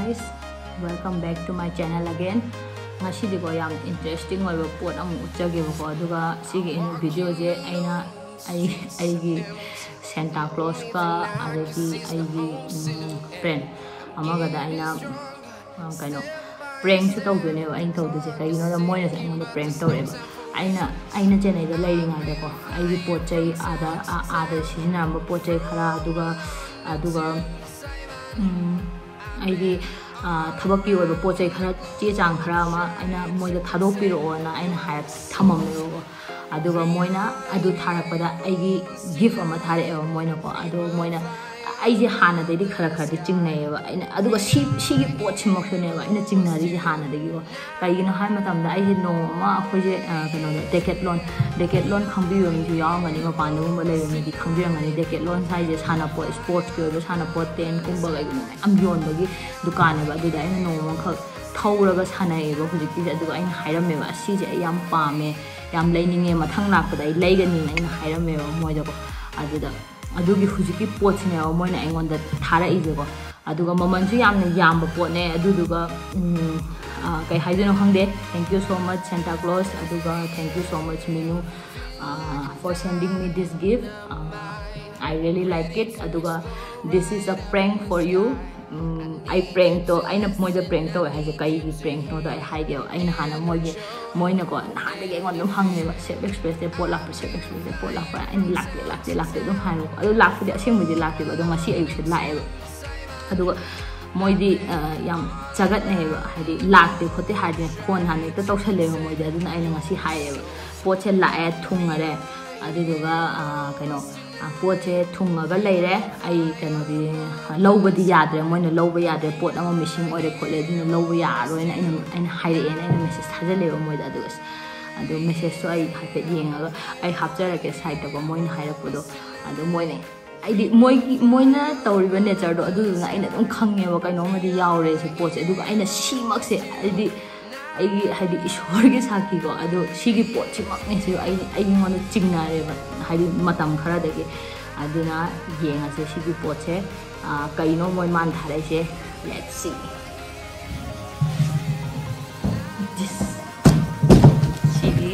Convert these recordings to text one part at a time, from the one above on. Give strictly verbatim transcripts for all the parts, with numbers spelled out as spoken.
Guys, welcome back to my channel again. ꯉꯁꯤꯗꯤꯀꯣ, ꯌꯥꯝ interesting ꯑꯣꯏꯕ ꯄꯣꯠ ꯑꯃ ꯎꯠꯆꯒꯦꯕꯀꯣ꯫ ꯑꯗꯨꯒ ꯁꯤꯒꯤ video ꯁꯦ ꯑꯩꯅ ꯑꯩ ꯑꯩꯒꯤ Santa Claus ꯀ, ꯑꯗꯒꯤ ꯑꯩꯒꯤ friend ꯑꯃꯒꯗ ꯑꯩꯅ ꯑ, ꯀꯩꯅꯣ, prank ꯁꯨ ꯇꯧꯗꯣꯏꯅꯦꯕ ꯑꯩꯅ ꯇꯧꯗꯣꯏꯁꯦ꯫ ꯀꯩꯒꯤꯅꯣꯗ ꯃꯣꯏꯅꯁꯨ ꯑꯩꯉꯣꯟꯗ prank ꯇꯧꯔꯛꯑꯦꯕ꯫ ꯑꯩꯅ ꯑꯩꯅ ꯆꯦꯟꯅꯩꯗ ꯂꯩꯔꯤꯉꯩꯗꯀꯣ, ꯑꯩꯒꯤ ꯄꯣꯠ ꯆꯩ ꯑꯥꯗ ꯑꯥ- ꯑꯥꯗ ꯁꯤꯖꯤꯟꯅꯔꯝꯕ ꯄꯣꯠ ꯆꯩ ꯈꯔ, ꯑꯗꯨꯒ ꯑꯗꯨꯒ ꯎꯝ, ꯑꯩꯒꯤ ꯑ, ꯊꯕꯛꯀꯤ ꯑꯣꯏꯕ ꯄꯣꯠ ꯆꯩ ꯈꯔ, ꯆꯦ ꯆꯥꯡ ꯈꯔ ꯑꯃ ꯑꯩꯅ ꯃꯣꯏꯗ ꯊꯥꯗꯣꯛꯄꯤꯔꯛꯑꯣꯅ ꯑꯩꯅ ꯍꯥꯏꯔ ꯊꯝꯃꯝꯃꯦꯕꯀꯣ꯫ ꯑꯗꯨꯒ ꯃꯣꯏꯅ ꯑꯗꯨ ꯊꯥꯔꯛꯄꯗ ꯑꯩꯒꯤ gift ꯑꯃ ꯊꯥꯔꯛꯑꯦꯕ ꯃꯣꯏꯅꯀꯣ꯫ ꯑꯗꯣ ꯃꯣꯏꯅ, ꯑꯩꯁꯦ ꯍꯥꯟꯅꯗꯩꯗꯤ ꯈꯔ ꯈꯔꯗꯤ ꯆꯤꯡꯅꯩꯌꯦꯕ ꯑꯩꯅ꯫ ꯑꯗꯨꯒ ꯁꯤ ꯁꯤꯒꯤ ꯄꯣꯠꯁꯤꯃꯛꯁꯨꯅꯦꯕ ꯑꯩꯅ ꯆꯤꯡꯅꯔꯤꯁꯦ ꯍꯥꯟꯅꯗꯒꯤꯀꯣ꯫ ꯀꯩꯒꯤꯅꯣ ꯍꯥꯏ ꯃꯇꯝꯗ, ꯑꯩꯁꯦ ꯅꯣꯡꯃ ꯑꯃ ꯑꯩꯈꯣꯏꯁꯦ, ꯑ, ꯀꯩꯅꯣꯗ, Decathlon, Decathlon ꯈꯪꯕꯤꯕ ꯃꯤꯁꯨ ꯌꯥꯎꯔꯝꯒꯅꯤ, ꯃꯄꯥꯟꯗꯒꯨꯝꯕ ꯂꯩꯕ ꯃꯤꯗꯤ ꯈꯪꯕꯤꯔꯝꯒꯅꯤ꯫ Decathlon ꯍꯥꯏꯁꯦ ꯁꯥꯟꯅꯄꯣꯠ, sports ꯀꯤ ꯑꯣꯏꯕ ꯁꯥꯟꯅꯄꯣꯠ, tent ꯀꯨꯝꯕ ꯀꯩꯒꯨꯝꯕ ꯃꯌꯥꯝ ꯌꯣꯟꯕꯒꯤ ꯗꯨꯀꯥꯟꯅꯦꯕ꯫ ꯑꯗꯨꯗ ꯑꯩꯅ ꯅꯣꯡꯃꯈꯛ ꯊꯧꯔꯒ ꯁꯥꯟꯅꯩꯌꯦꯕ ꯍꯧꯖꯤꯛꯀꯤꯁꯦ꯫ ꯑꯗꯨꯒ ꯑꯩꯅ ꯍꯥꯏꯔꯝꯃꯦꯕ, "ꯑꯁꯤꯁꯦ ꯑꯩ ꯌꯥꯝ ꯄꯥꯝꯃꯦ, ꯌꯥꯝ ꯂꯩꯅꯤꯡꯉꯦ, ꯃꯊꯪ ꯂꯥꯛꯄꯗ ꯑꯩ ꯂꯩꯒꯅꯤꯅ" ꯑꯩꯅ ꯍꯥꯏꯔꯝꯃꯦꯕ ꯃꯣꯏꯗꯀꯣ꯫ ꯑꯗꯨꯗ ꯑꯗꯨꯒꯤ ꯍꯧꯖꯤꯛꯀꯤ ꯄꯣꯠꯁꯤꯅꯦꯕ ꯃꯣꯏꯅ ꯑꯩꯉꯣꯟꯗ ꯊꯥꯔꯛꯏꯁꯦꯀꯣ꯫ ꯑꯗꯨꯒ ꯃꯃꯜꯁꯨ ꯌꯥꯝꯅ ꯌꯥꯝꯕ ꯄꯣꯠꯅꯦ꯫ ꯑꯗꯨꯗꯨꯒ, ꯎꯝ, ꯑ, ꯀꯩ ꯍꯥꯏꯗꯣꯏꯅꯣ ꯈꯪꯗꯦ꯫ Thank you so much, Santa Claus, ꯑꯗꯨꯒ thank you so much, Minu, uh, for sending me this gift. Uh, I really like it. ꯑꯗꯨꯒ, "This is a prank for you." ꯎꯝ, ꯑꯩ prank ꯇꯣ, ꯑꯩꯅ ꯃꯣꯏꯗ prank ꯇꯧꯋꯦ ꯍꯥꯏꯁꯦ ꯀꯩꯒꯤ prank ꯅꯣꯗꯣ ꯑꯩ ꯍꯥꯏꯒꯦꯕ꯫ ꯑꯩꯅ ꯍꯥꯟꯅ ꯃꯣꯏꯒꯤ, ꯃꯣꯏꯅꯀꯣ ꯅꯍꯥꯟꯗꯒꯤ ꯑꯩꯉꯣꯟꯗ ꯑꯗꯨꯝ ꯍꯪꯉꯦꯕ, "Safe Express ꯇꯩ ꯄꯣꯠ ꯂꯥꯛꯄ꯭ꯔꯥ, Safe Express ꯇꯩ ꯄꯣꯠ ꯂꯥꯛꯄ꯭ꯔꯥ?" ꯑꯩꯅ, "ꯂꯥꯛꯇꯦ, ꯂꯥꯛꯇꯦ, ꯂꯥꯛꯇꯦ" ꯑꯗꯨꯝ ꯍꯥꯏꯕꯀꯣ꯫ ꯑꯗꯨ ꯂꯥꯛꯄꯗꯤ ꯑꯁꯦꯡꯕꯩꯗꯤ ꯂꯥꯛꯇꯦꯕ, ꯑꯗꯣ ꯉꯁꯤ ꯑꯌꯨꯛꯁꯦ ꯂꯥꯛꯑꯦꯕ꯫ ꯑꯗꯨꯒ ꯃꯣꯏꯗꯤ, ꯑ, ꯌꯥꯝ ꯆꯒꯠꯅꯩꯌꯦꯕ, ꯍꯥꯏꯗꯤ ꯂꯥꯛꯇꯦ ꯈꯣꯠꯇꯦ ꯍꯥꯏꯔꯗꯤ phone ꯍꯥꯟꯅ ꯍꯦꯛꯇ ꯇꯧꯁꯜꯂꯦꯕ ꯃꯣꯏꯗꯤ꯫ ꯑꯗꯨꯅ ꯑꯩꯅ ꯉꯁꯤ ꯍꯥꯏꯔꯦꯕ, "ꯄꯣꯠꯁꯦ ꯂꯥꯛꯑꯦ, ꯊꯨꯡꯉꯔꯦ, ꯑꯗꯨꯗꯨꯒ, ꯑ, ꯀꯩꯅꯣ, ꯑ, ꯄꯣꯠꯁꯦ ꯊꯨꯡꯉꯒ ꯂꯩꯔꯦ, ꯑꯩ ꯀꯩꯅꯣꯗꯤ ꯂꯧꯕꯗꯤ ꯌꯥꯗ꯭ꯔꯦ, ꯃꯣꯏꯅ ꯂꯧꯕ ꯌꯥꯗ꯭ꯔꯦ, ꯄꯣꯠ ꯑꯃ missing ꯑꯣꯏꯔꯦ ꯈꯣꯠꯂꯦ, ꯑꯗꯨꯅ ꯂꯧꯕ ꯌꯥꯔꯔꯣꯏꯅ ꯑꯩꯅ, ꯑꯩꯅ ꯍꯥꯏꯔꯛꯑꯦꯅ" ꯑꯩꯅ message ꯊꯥꯖꯜꯂꯦꯕ ꯃꯣꯏꯗ꯫ ꯑꯗꯨꯒ ꯑꯁ, ꯑꯗꯨ message ꯇꯣ ꯑꯩ ꯍꯥꯏꯐꯦꯠ ꯌꯦꯡꯉꯒ ꯑꯩ ꯍꯥꯞꯆꯔꯛꯀꯦ site ꯇꯀꯣ, ꯃꯣꯏꯅ ꯍꯥꯏꯔꯛꯄꯗꯣ꯫ ꯑꯗꯨ ꯃꯣꯏꯅ, ꯍꯥꯏꯗꯤ ꯃꯣꯏꯒꯤ, ꯃꯣꯏꯅ ꯇꯧꯔꯤꯕ nature ꯗꯣ ꯑꯗꯨꯗꯨꯅ ꯑꯩꯅ ꯑꯗꯨꯝ ꯈꯪꯉꯦꯕ ꯀꯩꯅꯣꯝꯃꯗꯤ ꯌꯥꯎꯔꯦ ꯁꯤ ꯄꯣꯠꯁꯦ꯫ ꯑꯗꯨꯒ ꯑꯩꯅ ꯁꯤꯃꯛꯁꯦ, ꯍꯥꯏꯗꯤ ꯑꯩꯒꯤ, ꯍꯥꯏꯗꯤ ꯏꯁꯣꯔꯒꯤ ꯁꯥꯈꯤꯀꯣ, ꯑꯗꯣ ꯁꯤꯒꯤ ꯄꯣꯠꯁꯤꯃꯛꯅꯦ ꯁꯤ ꯑꯩ, ꯑꯩꯉꯣꯟꯗ ꯆꯤꯡꯅꯔꯦꯕ, ꯍꯥꯏꯗꯤ ꯃꯇꯝ ꯈꯔꯗꯒꯤ꯫ ꯑꯗꯨꯅ ꯌꯦꯡꯉꯁꯦ ꯁꯤꯒꯤ ꯄꯣꯠꯁꯦ, ꯑ, ꯀꯩꯅꯣ ꯃꯣꯏ ꯃꯥꯅ ꯊꯥꯔꯛꯏꯁꯦ꯫ Let's see. This. ꯁꯤꯒꯤ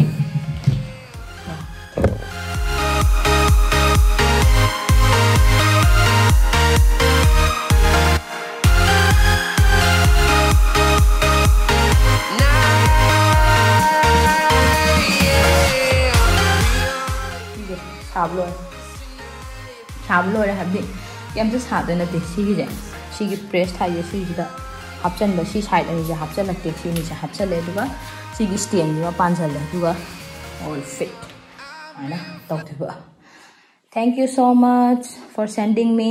ꯁꯤꯁꯦ ꯁꯥꯕ ꯂꯣꯏꯔꯦ꯫ ꯁꯥꯕ ꯂꯣꯏꯔꯦ ꯍꯥꯏꯕꯗꯤ ꯀꯩꯝꯇ ꯁꯥꯗꯣꯏ ꯅꯠꯇꯦ꯫ ꯁꯤꯒꯤꯁꯦ, ꯁꯤꯒꯤ ꯄ꯭ꯔꯦꯁ ꯊꯥꯏꯁꯦ ꯁꯤꯁꯤꯗ ꯍꯥꯞꯆꯟꯕ, ꯁꯤ ꯁꯥꯏꯠ ꯑꯅꯤꯁꯦ ꯍꯥꯞꯆꯜꯂꯛꯇꯦ, ꯁꯤ ꯑꯅꯤꯁꯦ ꯍꯥꯞꯆꯜꯂꯦ, ꯑꯗꯨꯒ ꯁꯤꯒꯤ ꯁ꯭ꯇꯦꯟꯁꯤꯃ ꯄꯥꯟꯁꯜꯂꯦ, ꯑꯗꯨꯒ all fit ꯁꯨꯃꯥꯏꯅ ꯇꯧꯗꯣꯏꯕ꯫ Thank you so much for sending me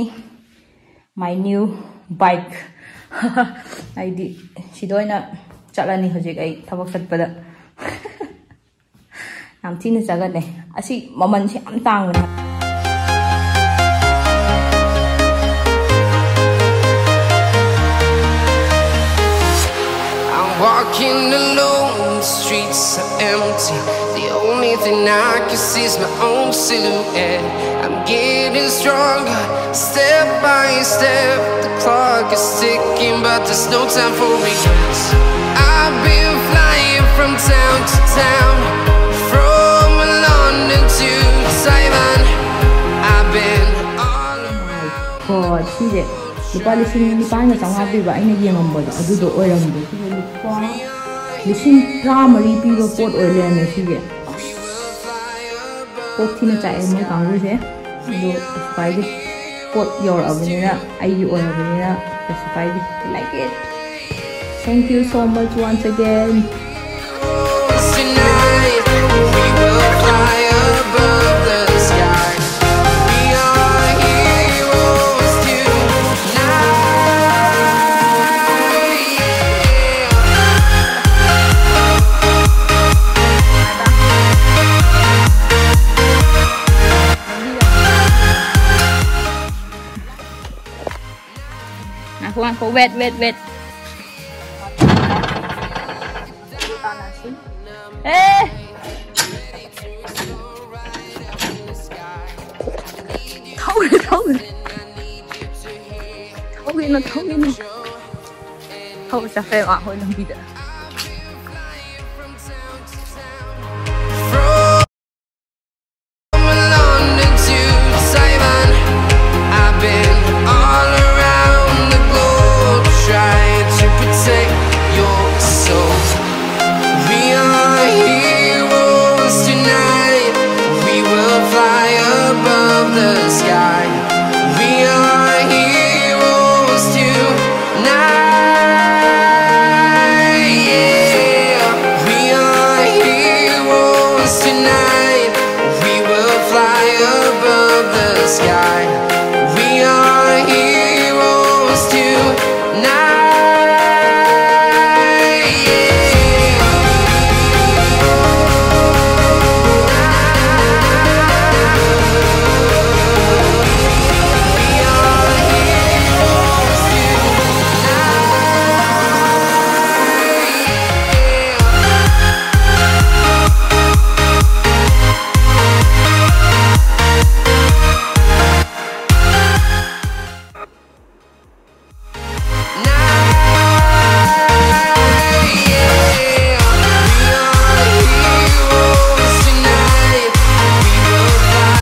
my new bike. ꯑꯩꯗꯤ ꯁꯤꯗ ꯑꯣꯏꯅ ꯆꯠꯂꯅꯤ ꯍꯧꯖꯤꯛ ꯑꯩ ꯊꯕꯛ ꯆꯠꯄꯗ꯫ ꯌꯥꯝ ꯊꯤꯅ ꯆꯒꯠꯅꯩ꯫ ꯑꯁꯤ ꯃꯃꯜꯁꯦ ꯌꯥꯝ ꯇꯥꯡꯕꯅꯦ꯫ I'm walking alone, the streets are empty. The only thing I can see is my own silhouette. I'm getting stronger, step by step. The clock is ticking, but there's no time for regrets. I've been flying from town to town, from London to Taiwan. I've been all around. ꯍꯣꯏ, ꯁꯤꯁꯦ ꯂꯨꯄꯥ ꯂꯤꯁꯤꯡ ꯅꯤꯄꯥꯟꯒ ꯆꯥꯝꯃꯉꯥ ꯄꯤꯕ ꯑꯩꯅ ꯌꯦꯡꯉꯝꯕꯗꯣ ꯑꯗꯨꯗꯣ ꯑꯣꯏꯔꯝꯗꯦ꯫ ꯁꯤꯁꯦ ꯂꯨꯄꯥ ꯂꯤꯁꯤꯡ ꯇꯔꯥꯃꯔꯤ ꯄꯤꯕ ꯄꯣꯠ ꯑꯣꯏ ꯂꯩꯔꯝꯃꯦ꯫ ꯁꯤꯁꯦ ꯀꯣꯛ ꯊꯤꯅ ꯆꯥꯛꯑꯦ ꯃꯣꯏ ꯀꯥꯡꯕꯨꯁꯦ꯫ ꯑꯗꯣ ꯀꯩꯁꯨ ꯀꯥꯏꯗꯦ, ꯄꯣꯠ ꯌꯧꯔꯛꯑꯕꯅꯤꯅ, ꯑꯩꯒꯤ ꯑꯣꯏꯔꯕꯅꯤꯅ ꯀꯩꯁꯨ ꯀꯥꯏꯗꯦ꯫ Like it. Thank you so much once again. Tonight, we will fly above the sky. We are heroes tonight. ꯉꯥꯏꯈꯣ, ꯉꯥꯏꯈꯣ, wait, wait, wait. ꯑꯦ! ꯊꯧꯒꯦ, ꯊꯧꯒꯦ꯫ ꯊꯧꯒꯦꯅ, ꯊꯧꯒꯦꯅ꯫ ꯍꯧ ꯆꯠꯈ꯭ꯔꯦ ꯃꯥ ꯍꯣꯏ ꯂꯝꯕꯤꯗ꯫